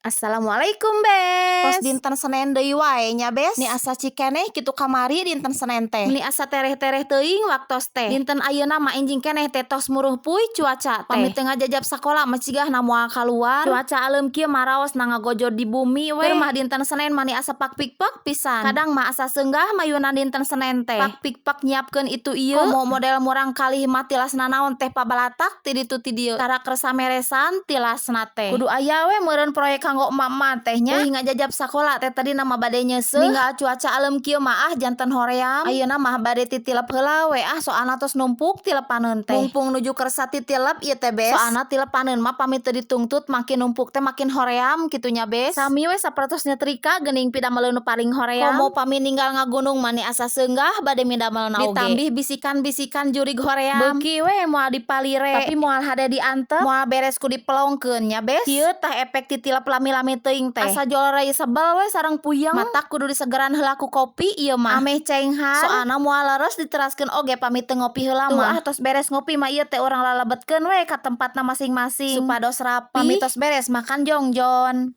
Assalamualaikum, Bes. Tos dinten Senen deui wae nya, Bes. Ni asa cikeneh kitu kamari dinten Senen teh. Meni asa tereh-tereh teuing waktos teh. Dinten ayeuna mah enjing keneh teh tos muruhpuy cuaca teh. Pami teu ngajajab sakola mah cigahna moal kaluar. Cuaca aleum kieu mah raosna ngagojod di bumi we. Keur mah dinten Senen mah ni asa pakpikpek pisan. Kadang mah asa seunggah mayunan dinten Senen teh. Pakpikpek nyiapkeun itu ieu. Komo model murangkalih mah tilas nanaon teh pabalatak ti ditu ti dieu. Tara kersa meresan tilasna teh. Kudu aya we meureun proyek kanggo emak-emak teh nya. Uih ngajajab sakola teh tadina mah bade nyeuseuh. Ninggal cuaca aleum kieu mah ah janten hoream. Ayeuna mah bade titilep heula we ah, soalna tos numpuk tilepaneun teh. Mungpung nuju kersa titilep ieu teh, Bes. Soalna tilepaneun mah pami teu ditungtut makin numpuk teh makin hoream kitu nya, Bes. Sami we sapertos nyetrika geuning pidamel nu paling hoream. Komo pami ninggal ngagunung mah ni asa seunggah bade midamelna oge. Ditambih bisikan-bisikan jurig hoream. Beuki we moal dipalire. Tapi moal hade diantep, moal beres ku dipelongkeun nya, Bes. Kieu tah efek titilep lami-lami teuing teh. Asa jolorey sebel we sareng puyeng. Matak kudu disegeran heula ku kopi ieu mah. Ameh cenghar. Soalna moal leres diteraskeun oge pami teu ngopi heula mah. Tuh ah, tos beres ngopi mah ieu teh urang lalebetkeun we ka tempatna masing-masing. Supados rapi. Pami tos beres makan jongjon.